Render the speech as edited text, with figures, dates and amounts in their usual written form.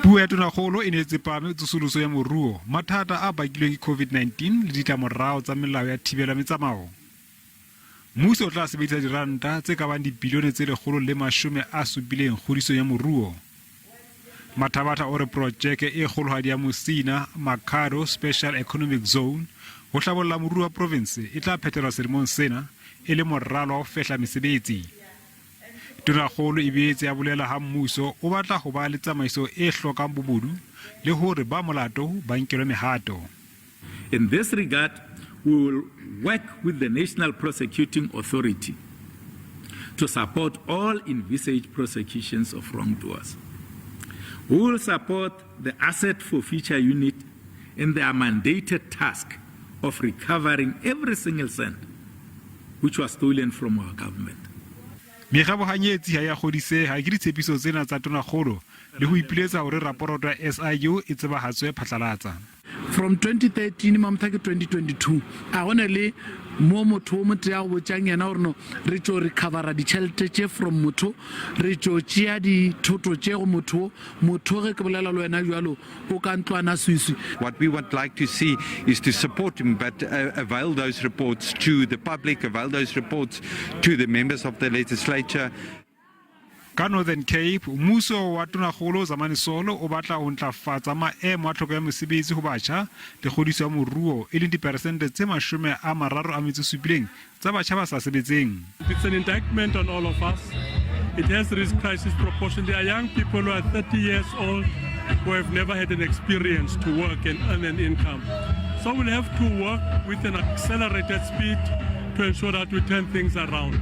Puo ya Tonakgolo e ne e tsepame tsosoloso ya moruo, mathata a bakilweng ke COVID-19 le ditlamorao tsa melao ya thibelo ya metsamao. Mmuso o tla sebedisa diranta tse ka bang dibilione tse 170 kgodisong ya moruo. Mathabatha o re projeke e kgolohadi ya Musina Makhado Special Economic Zone ho hlabolla moruo wa provinse e tla phethelwa selemong sena e le moralo wa ho fehla mesebetsi. Tonakgolo e boetse ya bolela ha mmuso o batla ho ba le tsamaiso e hlokang bobodu le hore ba molato ba nkelwe mehato. In this regard, we will work with the National Prosecuting Authority to support all envisaged prosecutions of wrongdoers. We will support the Asset Forfeiture Unit in their mandated task of recovering every single cent which was stolen from our government. Mekga bohanyetsi ha ya kgodiseha ke ditshepiso tsena tsa Tonakgolo le ho ipiletsa hore raporoto ya SIU e tsebahatswe phatlalatsa. From 2013 mamtha ke 2022 a gone le mo motho o motee a go botšang yena gore no re tšo recovera ditšhelete tše from motho, re tšo tšea dithoto tše go motho. Motho ge ke bolela le wena bjalo o ka ntlwana swiswi. What we would like to see is to support him, but avail those reports to the public, avail those reports to the members of the legislature. Ka Northern Cape, mmuso wa Tonakgolo Zamani Solo o batla ho ntlafatsa maemo a tlhoko ya mesebetsi ho batjha le kgodiso ya moruo, e leng diperesente tse 37 tsa batjha ba sa sebetseng. It's an indictment on all of us. It has reached crisis proportion. There are young people who are 30 years old who have never had an experience to work and earn an income. So we'll have to work with an accelerated speed to ensure that we turn things around.